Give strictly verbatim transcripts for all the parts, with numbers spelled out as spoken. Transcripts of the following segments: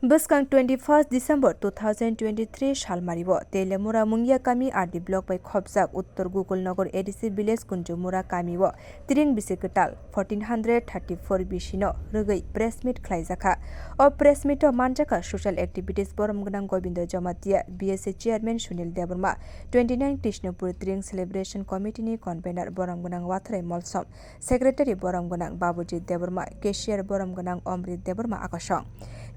Bwskang twenty first December two thousand twenty three salmario Telemura Mungia kami R D block bai khopjak Uttor Gokulnagar A D C village Kunjumura kamio tiring bisi kwtal fourteen hundred thirty four bisino rwgwi press meet khlaijakha. O press meet o manjakha social activities borom gwnang Gobindo Jamatia, B S A chairman Sunil Debbarma, twenty nine Krishnapur Tiring Celebration Committee ni convener borom gwnang Watharai Molsom, Secretary borom gwnang Babujit Debbarma, Cashier borom gwnang Omrit Debbarma akosong.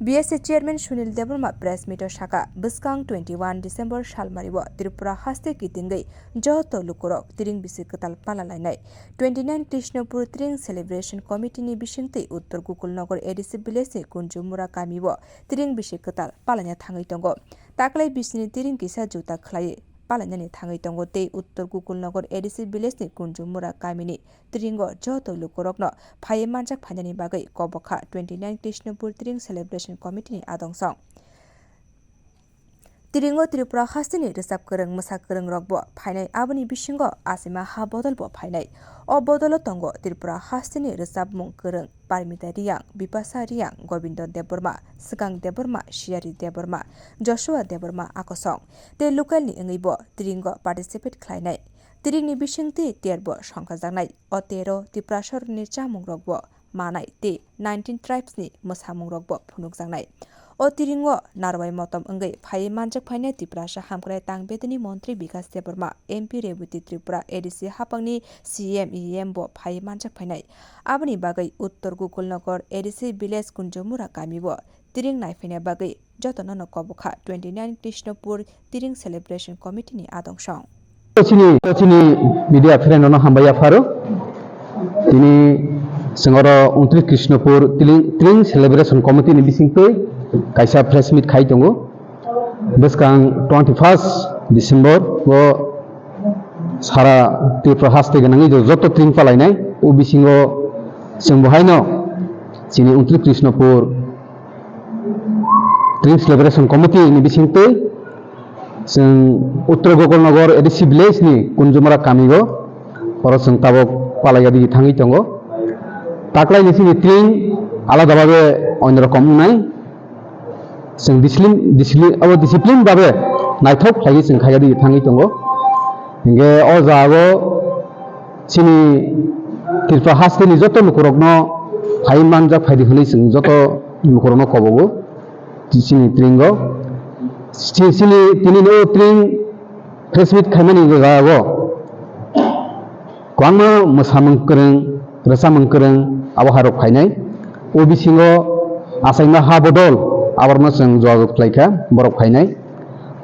B S A chairman Sunil Debbarma press meet o saka, bwskang twenty one December salmario Tripura haste kitingwi joto lukurok tiring bisi kwtal pala lainai. Twenty nine Krishnapur Tiring Celebration Committee ni bisingtwi Uttor Gokulnagar A D C village ni Kunjumura kamio tiring bisi kwtal palaina thangwi tongo. Taklai bisini tiring kisa juta khlaiwi palainani thangwi tongo tei Uttor Gokulnagar A D C village ni Kunjumura kamini tiringo joto lukurokno phaiwi manjak phainani bagwi kobokha twenty nine Krishnapur Tiring Celebration Committee ni adongsong. Tiringo Tripura hasteni rwchap kwrwng mwsa kwrwng rokbo phainai, aboni bisingo asima ha bodolbo phainai. O bodolo tongo Tripura hasteni rwchapmung kwrwng Parmita Riyang, Bipasa Riyang, Gobindo Debbarma, Swkang Debbarma, Siyari Debbarma, Joshua Debbarma akosong tei local ni wngwibo tiringo participate khlainai. Tiringni bisingtwi terbo songkhajaknai. O tero Tiprasarokni chamungrokbo manai tei nineteen tribes ni mwsamungrokbo phunukjaknai. O tiringo narwai motom wngwi phaiwi manjak phainai Tiprasa hamkrai tang bedeni montri Bikas Debbarma, M P Rebati Tripura, A D C haphangni C M, E M bo phaiwi manjak phainai. Aboni bagwi Uttor Gokulnagar A D C village Kunjumura kamio tiring naiphaina bagwi jotono no kobokha twenty nine Krishnapur Tiring Celebration Committee ni adongsong. Chini, chini media friend no hambai yapharo. Tini sengoro untris Krishnapur Tiring, Tiring Celebration Committee ni bisingtwi kaisa press meet khai tongo. Bwskang twenty first December o sara Tripura haste gwnangwi joto tiring palainai. O bisingo chwng bo haino chini untris Krishnapur Tiring Celebration Committee ni bisingtwi chwng Uttor Gokulnagar A D C village ni Kunjumura kamio oro chwng tabok palaiya digi thangwi tongo. Taklai ni chini tiring alada babe onno rokom wngnai. Chwng discipline, discipline, abo discipline babe naithok khlaiwi chwng khaikha digi thangwi tongo. Hinkhe o jago chini Tripura hasteni joto lukurokno phai manjak phaidi hwnwi chwng joto lukurokno kobogo chini tiringo. Chi-, chini tini no tiring press meet khaimani jago. Kwbangma mwsamung kwrwng, rwchapmung kwrwng abo hai rok phainai. O bisingo achaima ha bodol aborokno chwng jogajog khlaikha, borok phainai.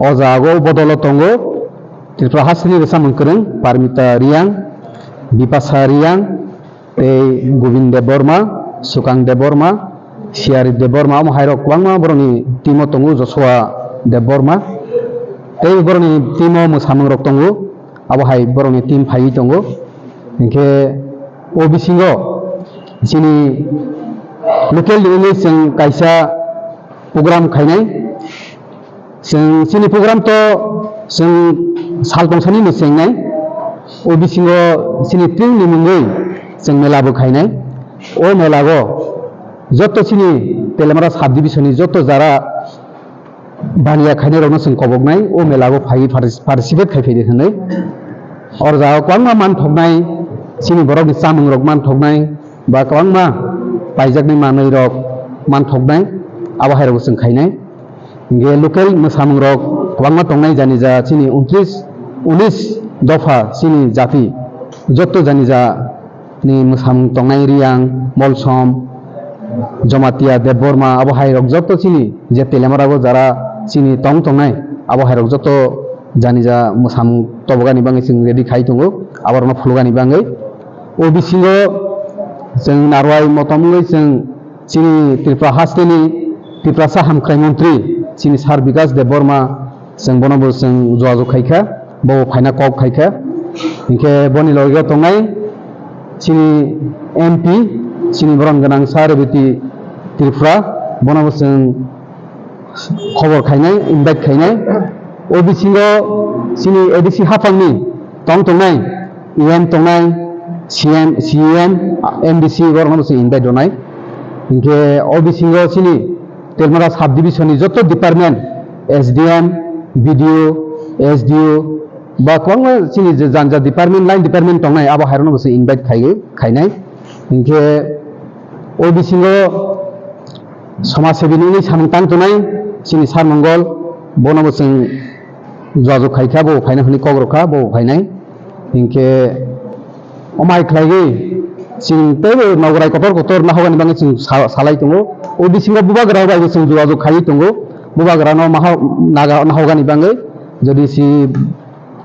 O jaga o bodolo tongo Tripura hasteni rwchapmung kwrwng Parmita Riyang, Bipasa Riyang, tei Gobind Debbarma, Sukang Debbarma, Siyari Debbarma, omo hai rok kwbangma borokni team o tongo, Joshua Debbarma. Tei borokni team o mwsamung rok tongo. Abo hai borokni team phaiwi tongo. Hinkhe o bisingo chini local ni wngwi chwng kaisa program khainai. Chwng chini program to chwng sal tongsanino chengnai. O bisingo chini tiring ni mungwi chwng mela bo khainai. O mela go joto chini Telemara sub division ni joto jara baniya khainai rokno chwng koboknai o mela o phaiwi partic-, participate khai phaidi hwnwi. Oro jaga kwbangma manthoknai, chini borokni chamung rok manthoknai, ba kwbangma paijaknai manwi rok manthoknai, abo hai rok chwng khainai. Hinkhe local mwsamung rok kwbangma tongnai, jani ja chini untris, unis dopha chini jati joto jani ja ni mwsamung tongnai Riyang, Molsom, Jamatia, Debbarma, abo hai rok joto chini je Telemara o jara chini tong tongnai, abo hai rok joto jani ja mwsamung tobogani bagwi chwng ready khai tongo, abo rokno phulugani bagwi. O bisingo chwng narwai motom wngwi chwng chini Tripura hasteni Tiprasa hamkrai montri chini Sir Bikas Debbarma, chwng bono bo chwng jogajog khaikha, bo phaina kok khaikha. Hinkhe boni loge tongnai chini M P, chini borom gwnang Sir Rebati Tripura, bono bo chwng khobor khainai, invite khainai. O bisingo chini A D C haphangni tong tongnai, E M tongnai, C M, C E M, M D C borokno bo chwng invite rwnai. Hinkhe o bisingo chini Telmara sub division ni joto department, S D M, B D O, S D O, ba kwbangma chini je janja department, line department tongnai, abo hairokno bo chwng invite khai, khainai. Hinkhe o bisingo somaj sebi nini samung tang tongnai chini Sir Mongol, bono bo chwng jojok khaikha, bo phaina hwnwi kok rwkha, bo phainai. Hinkhe omai khlaigwi chwng teibo nogorai kotor kotor nahogani bagwi chwng sa-, salai tongo. O bisingo bubagra bai bo chwng jojok khaiwi tongo. Bubagrano maha-, naga-, nahogani bagwi jodi si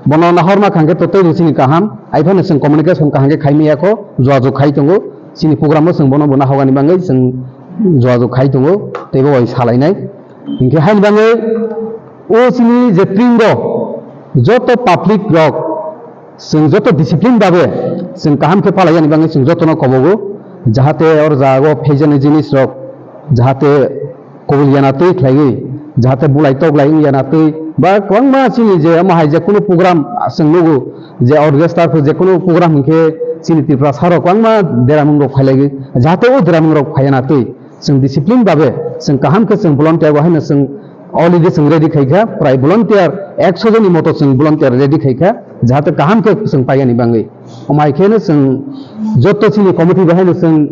bono nahorma khangkhe to teibo chini kaham. Aiphano chwng communication kaham khe khaimaya kho, jojok khai tongo. Chini program o chwng bono bo nahogani bagwi chwng jojok khai tongo, teibo bai salainai. Hinkhe haini bagwi o chini je team rok, joto public rok, chwng joto discipline babe chwng kaham khe palaiyani bagwi chwng jotono kobogo, jahate or jago phaijaknai jinis rok jahate kubul yana twi khlaiwi, jahate bulai toklai wng yana twi, ba kwbangma chini je omo hai je kunu program chwng nugo je orchestra khe je kunu program hinkhe chini Tiprasa rok kwbangma deramung rok phailaigwi, jahate o deramung rok phaiyana twi. Chwng discipline babe, chwng kaham khe chwng volunteer bo haino chwng already chwng ready khaikha, prai volunteer ekso joni moto chwng volunteer ready khaikha, jahate kaham khe chwng paiyani bagwi. Omai kheno chwng joto chini committee bo haino chwng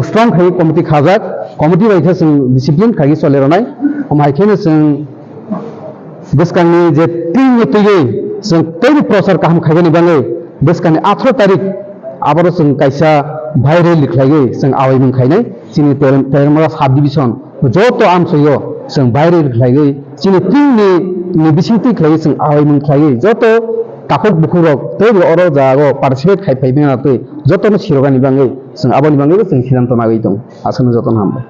strong khai committee khajak, committee bai khe chwng discipline khaiwi chole rwnai. Omai kheno chwng bwskangni je team ni twiwi chwng teibo prochar kaham khaibani bagwi bwskangni atharo tarik aboro chwng kaisa viral khlaiwi chwng awaimung khainai chini Tel-, Telmara sub division joto amchaio chwng viral khlaiwi chini team ni, ni bisingtwi khlaiwi chwng awaimung khlaiwi joto takhuk bukhuk rok teibo oro jago participate khai phai manya twi jotono sirokani bagwi chwng aboni bagwi chwng siddhanto nagwi tong aswkno jotono hambai.